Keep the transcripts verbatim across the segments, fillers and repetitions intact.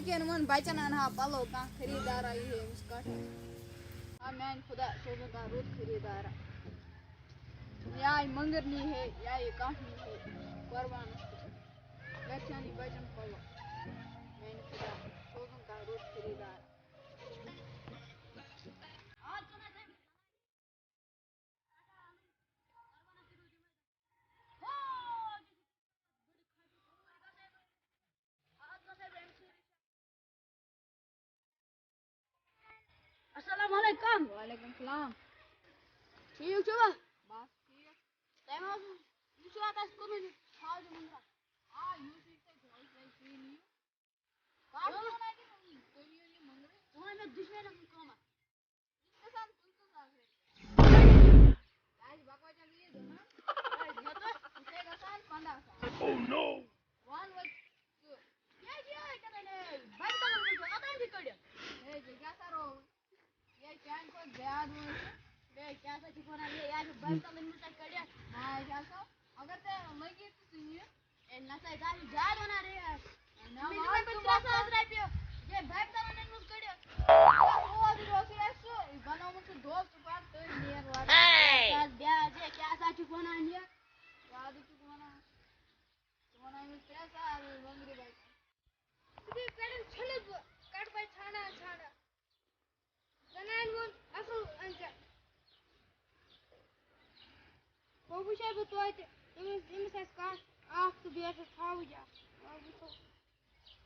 کٮ۪ن وۄنۍ بَچَن اَنہٕ ہا پَلو، کانٛہہ خریٖدارا یی ہے أمِس کَٹھَس۔ آ میٛانہِ خۄدا، سوزُن کانٛہہ رُت خریٖدارا۔ یا یہِ مٔنٛگٕر نی ہے، یا یہِ کانٛہہ نی ہے قۄربانَس پٮ۪ٹھ۔ گَرِ چھِ اَنٕنۍ بَچَن پَلو۔ میٛانہِ خۄدا، سوزُن کانٛہہ رُت خریٖدارا۔ السلام علیکم۔ وعلیکم السلام۔ ٹھیٖک چھِوا؟ بس ٹھیٖک۔ تۄہہِ ما اوسوٕ، یہِ چھُوا تۄہہِ کوٚرمُت یہِ ژھاوجہِ مُنٛگرا؟ آ، یُس یہِ تۄہہِ گوٚو، تۄہہِ سُے نِیِو۔ کَر چھُو وَنان کہِ تُہۍ نِیِو یہِ مُنٛگرٕ؟ ژٕ وَن مےٚ دُشمَنَن ہُنٛد قۭمَتھ۔ یہِ چھُ گژھان پٕنٛژٕہ ساس رۄپیہِ۔ کیٛازِ بَکواس چھَکھ یہِ دِوان؟ کیٛازِ مےٚ تۄہہِ، یہِ چھے گژھان پنٛداہ ساس۔ Oh no! وَن وۄنۍ ژٕ، کیٛازِ یِہوٚے کَران، ہے، بَتہِ تَلَن منٛز چھُ اوٚتام تہِ کٔڑِتھ۔ ہے، ژےٚ کیٛاہ کَرو؟ یے چانہِ کھۄتہٕ زیادٕ وٲنٛسہِ۔ بیٚیہِ کیٛاہ سا چھُکھ وَنان؟ یے، یہِ آسہِ بَتہٕ تَلٕنۍ مےٚ تۄہہِ کٔڑِتھ۔ نہ، یہِ آسو، اگر ژےٚ لٔگی تہٕ ژٕ نہِ۔ ہے، نہ سا، یہِ آسہِ زیادٕ وَنان ریٹ۔ نہ، مےٚ دِمَے وَلہٕ بہٕ ژٕ ترٛےٚ ساس وَن۔ رۄپیہِ۔ یے، بَتہٕ تَلَن أنۍ مٕژ کٔڑِتھ۔ بَس، اوس یہِ، اوسُے اَسہِ سُہ، یہِ بَنومُت سُہ دۄب، ژٕ پَر تٔتھۍ نیر وَرٕ۔ ہے! کیٛاہ حظ، بیٚیہِ حظ، یے، کیٛاہ سا چھُکھ وَنان یہِ؟ وعدٕ چھُکھ وَنان۔ ژٕ وَنان أمِس ترٛےٚ ساس، یہِ مۄنٛگرِ بَچہِ۔ ژٕ گٔے کَڑان چھٔلِتھ بہٕ، کَٹہٕ بَچہِ ژھانٛڈان ژھانٛڈان۔ زنانہِ ووٚن اَصٕل أنزِ۔ وۄنۍ وٕچھے بہٕ توتہِ، أمِس، أمِس آسہِ کانٛہہ اَکھ تہٕ بیٚیہِ آسٮ۪س ژھاوٕج اَکھ۔ وۄنۍ وٕچھو،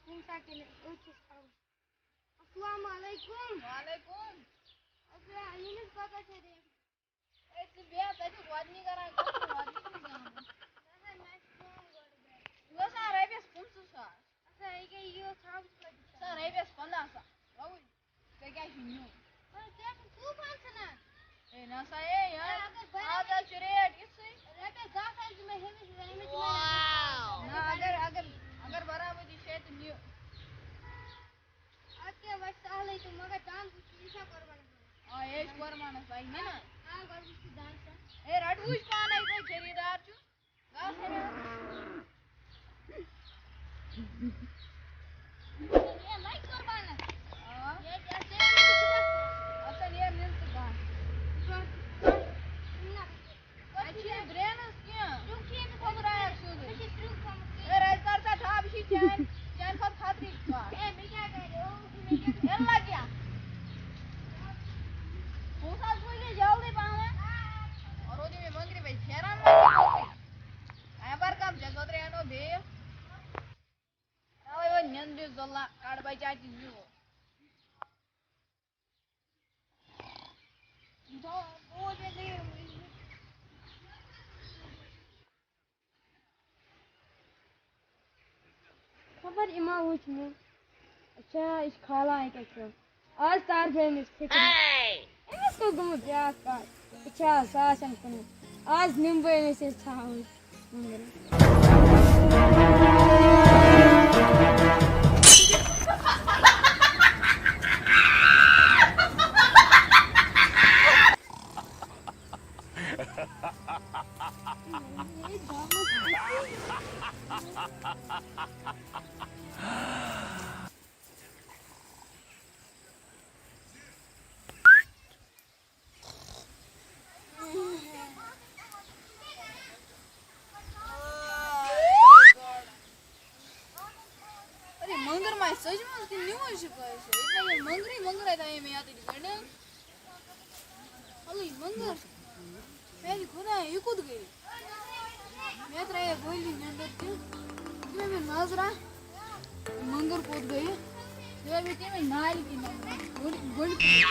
کُنہِ ساتہٕ کِنہٕ أتھۍ چھِس تھاوٕنۍ۔ السلام علیکم۔ وعلیکم۔ اَدٕ ییٚمِس پَتہ چھےٚ ریٹ۔ ہے، ژٕ بیٚہہ، ژٕ چھُکھ وَدنی کران، کَتھ چھُکھ وَدنی کران؟ نہ سا، مےٚ چھِ کٲم گۄڈٕ گرِ۔ یہِ اوس نا رۄپیَس پٕنٛژٕہ ساس۔ اچھا، یہِ کیٛاہ، یہِ اوس ژھاوُس رۄپیہِ ساس۔ سا رۄپیَس پنٛداہ ساس۔ اَوٕے، ژےٚ کیٛاہ چھُے نیُن؟ ہے، ژےٚ چھُکھ طوٗفان ژھٕنان۔ ہے، نہ سا، ہے، یہِ ہے، اگر برابر آز حظ چھِ ریٹ یِژھٕے۔ رۄپیَس دَہ ساس دِ مےٚ ہُمِس، ہُمِس چھِ مےٚ نہ، اگر، اگر، اگر برابر یہِ چھے تہٕ نِیِو۔ اَدٕ کیٛاہ، وۄنۍ چھِ سہلٕے تہٕ مگر دَنٛد وٕچھ، یہِ چھا قۄربانَس لَگان؟ آ، یہِ ہے چھِ قۄربانَس لَگہِ، ہے نا؟ آ، گۄڈٕ وٕچھ ژٕ دَنٛد چھا۔ ہے، رَٹہٕ وٕچھ پانَے، یہِ تۄہہِ خریٖدار چھُ۔ گژھ ہے۔ ہے، لَگہِ قۄربانَس۔ آ۔ ییٚتہِ آسہِ ہے، اَدٕ سا نیر، نِن ژٕ کانٛہہ۔ نہ۔ اَتہِ چھُنہٕ drain حظ کینٛہہ۔ ٹیوٗب چھُ ییٚمِس خۄدایَس سیوٚدُے۔ مےٚ چھُ ٹیوٗب تھوٚمُت۔ ہے، رَزِ دار ژےٚ ڈَب، یہِ چھِ چانہِ، چانہِ کھۄتہٕ خطرٕے کانٛہہ۔ ہے، مےٚ کیٛاہ کَرِ؟ او، مےٚ کیٛاہ کَرِ؟ ہے، لَگہِ یا؟ پونٛسہٕ حظ سوٗزِ مےٚ جلدی پَہمَتھ۔ وۄنۍ روٗدُے مےٚ مٔنٛگرِ وَتہِ پھیران وۄنۍ۔ اَمہِ بَرکَم ژےٚ خٲطرٕ اَنو بیٚیہِ۔ تَوَے وۄنۍ نیٚنٛدرِ ضلع کَڑٕ بَچا تہِ زیوٗٹھ۔ خبر یہِ ما وٕچھ مےٚ۔ اچھا، یہِ چھِ کھالان اَتہِ اَتہِ۔ آز تار بہٕ أمِس فِکرِ۔ أمِس گوٚو گوٚمُت بیٛاکھ کار۔ یہِ چھا سُہ آسان کٕنُن؟ آز نِمہٕ بہٕ أمِس یہِ ژھاوٕج۔ ارے، مٔنٛگٕر ما آسہِ سٔجمٕژ کِنہٕ نِمٕژ چھِ کٲنٛسہِ؟ ییٚتہِ نَے مےٚ مٔنٛگرٕے، مٔنٛگرَے ترٛایے مےٚ یَتھ أکِس گَنٛڈَس۔ اَلٕے مٔنٛگٕر۔ ہے، یہِ خۄدایا، یہِ کوٚت گٔے؟ مےٚ ترٛایے بٔلی نیٚنٛدٕر تہِ۔ یہِ مےٚ نظرا۔ مٔنٛگٕر کوٚت گٔیہِ؟ یہِ گٔیہِ تَمہِ نالہِ کِنۍ نٮ۪بر۔ گۄڈٕ، گۄڈٕ۔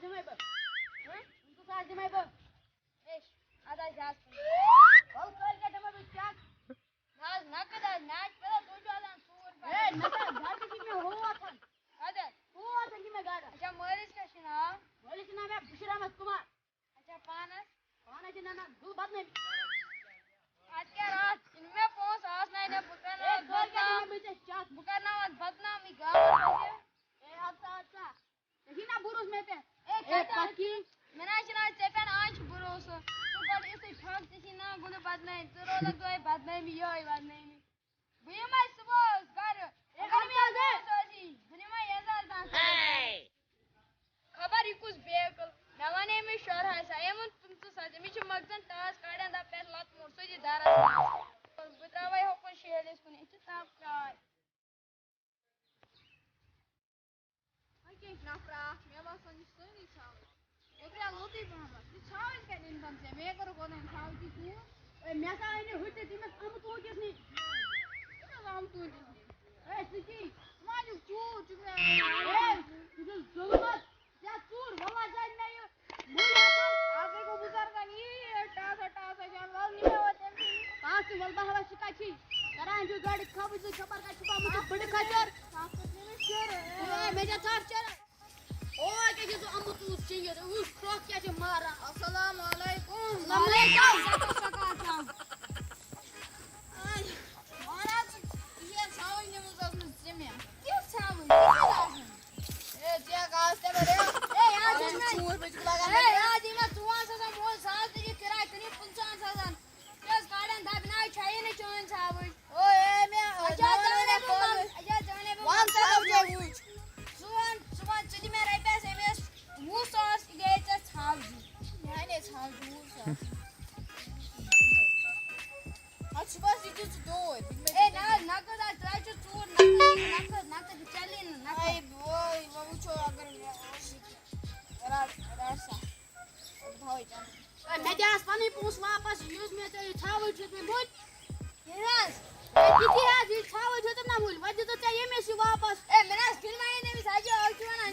دِمَے بہٕ۔ ہہ؟ پٕنٛژٕہ ساس دِمَے بہٕ۔ اے، اَدٕ حظ، زیادٕ چھُنہٕ۔ وَلہٕ کٲلۍ کٮ۪تھ دِمَے بہٕ چَک۔ نہ حظ، نقد حظ، مےٚ حظ چھِ پَتہ، تُہۍ چھِو آسان ژوٗر پَتہٕ۔ اے، نہ حظ، گَرٕ تہِ چھِ مےٚ ہوتھ۔ اَدٕ حظ۔ ہوتھ چھِ مےٚ گَرٕ۔ اچھا، مٲلِس کیٛاہ چھُ ناو؟ مٲلِس چھُ ناو مےٚ بشیٖر احمد کُمار۔ اچھا، پانَس؟ پانَس چھِ ناو مےٚ گُل بدنٲمی۔ اَدٕ کیٛاہ راتھ چھِنہٕ مےٚ پونٛسہٕ آسنَے نہ، بہٕ اے، کَرناوَتھ کٲلۍ کٮ۪تھ بدنام۔ دِمَے بہٕ ژےٚ چَک۔ بہٕ کَرناوَتھ بدنامی گامَس منٛز یہِ۔ اے، اَدٕ سا، اَدٕ سا۔ ژےٚ چھُے نا بروسہٕ مےٚ پٮ۪ٹھ؟ اے، اے، کَتہِ پَتہٕ کِنۍ؟ مےٚ نہ حظ چھُنہٕ آز ژےٚ پٮ۪ٹھ، آز چھُ بروسہٕ۔ ژٕ پَتہٕ یُتھُے ٹھَکھ، ژےٚ چھی نا گُلہٕ بدنٲوِتھ، ژٕ روزَکھ دۄہَے بدنٲوِتھ، یِہوٚے بدنٲوِتھ۔ بہٕ یِمَے صُبحَس گَرٕ۔ اے، اَدٕ کیٛاہ حظ؟ بہٕ نِمَے یَزار دان سۭتۍ۔ خبر یہِ کُس بیکٕل۔ مےٚ وَنے أمِس شُرہَے سا، أمۍ ووٚن پٕنٛژٕہ ساس، أمِس چھِ مۄخصر ٹاس کَڑان دَپ پٮ۪ٹھ لَتہٕ موٚٹ، سُہ دِ دَرَس منٛز۔ بہٕ ترٛاوَے ہُکُن شیٖلِس کُن، یہِ چھِ تَپھ چاے۔ وۄنۍ کیٛاہ چھِ نفرا اکھ؟ مےٚ باسان، یہِ چھِ سٲنی ژھاوٕج۔ اوترٕ آو لطیف احمد۔ یہِ ژھاوٕج کَتہِ أنۍ تَم ژےٚ؟ مےٚ کٔرٕکھ اوٚتام ژھاوٕجی ژوٗر۔ اے، مےٚ ہسا أنۍ یہِ ہُتہِ تٔمِس اَمہٕ ژوٗنٛٹھِس نِش۔ کٔمِس آمہٕ ژوٗنٛٹھِس نِش؟ اے، سُہ تی۔ ژٕ ما چھُکھ ژوٗر، ژٕ چھُکھ مےٚ اے، یہِ چھُ ظُلمت۔ ژےٚ ژوٗر، وَلہٕ حظ، اَنہِ مےٚ یہِ مٔلۍ ہٮ۪تھ۔ اَز ہے گوٚو بُزرگَن یی ٹاسا ٹاسا جان، وَلہٕ نِمو تٔمۍ سٕے۔ پاس تہِ وَلہٕ بہٕ ہاوَس ژٕ کَتہِ چھِی۔ کَران چھُ گاڑِ خبٕچ ژٕ خبر کَتہِ چھُکھ آمُت، ژٕ بٔڑٕ کھَچَر۔ تَتھ پٮ۪ٹھ نِمو شُر۔ اے، مےٚ دِ ژَٹھ چرٕ۔ او، کیٛاہ چھُ سُہ اَمُت اوس چیٚنٛگِتھ؟ وٕچھ، کھرٛۄکھ کیٛاہ چھِ ماران۔ السلام علیکُم۔ السلام علیکُم۔ آے، مہراز، یہِ چھےٚ ژھاوٕج نِمٕژ ٲسمٕژ زِمہِ۔ کِژھ ژھاوٕج؟ یہِ کَتہِ آسان؟ اے، ژےٚ کیٛاہ آز تہِ بَرے؟ اے، یاد چھُ مےٚ۔ ژوٗر بَجہِ لَگان اے، مےٚ۔ یاد چھُ مےٚ، ژُوَن ساسَن مول ساس تہِ چھِ کِراے کٕنِتھ پٕنٛژٕہَن ساسَن۔ ژٕ ٲس کَڑان دَپہِ نہ چھَیی نہٕ چٲنۍ ژھاوٕج۔ او، اے، مےٚ اچھا، نہ وَن ژٕ وَنے مےٚ بہٕ پانہٕ۔ اچھا، ژٕ وَنے بہٕ وَن وَن ژٕ ژھاوٕج۔ ژٕ وَن، ژٕ وَن، ژٕ دِ مےٚ رۄپیَس أمِس وُہ ساس، یہِ گٔیے ژےٚ ژھاوجی۔ میٛانے ژھاوجہِ وُہ ساس۔ اَدٕ صُبحَس یی زِ ژٕ توٗرۍ۔ اے، نہ حظ، نقد حظ، تۄہہِ چھُ ژوٗر نقد، نقد، نقد، یہِ چَلی نہٕ نقد۔ اے بوے، وۄنۍ وٕچھو اگر مےٚ اوس یہِ کہِ رَٹ، رَٹ سا۔ بہٕ تھاوَے ژےٚ۔ اے، مےٚ دِ حظ پَنٕنۍ پونٛسہٕ واپَس، یُس مےٚ ژےٚ یہِ ژھاوٕج دیُت مےٚ مٔلۍ۔ ہے حظ۔ اے، تِتی حظ، یہِ ژھاوٕج دیُتُم نہ مٔلۍ، وۄنۍ دِتُتھ ژےٚ ییٚمِس یہِ واپَس۔ اے، مےٚ نہ حظ دِنۍ وۄنۍ ییٚمِس حاجی، أسۍ چھِ وَنان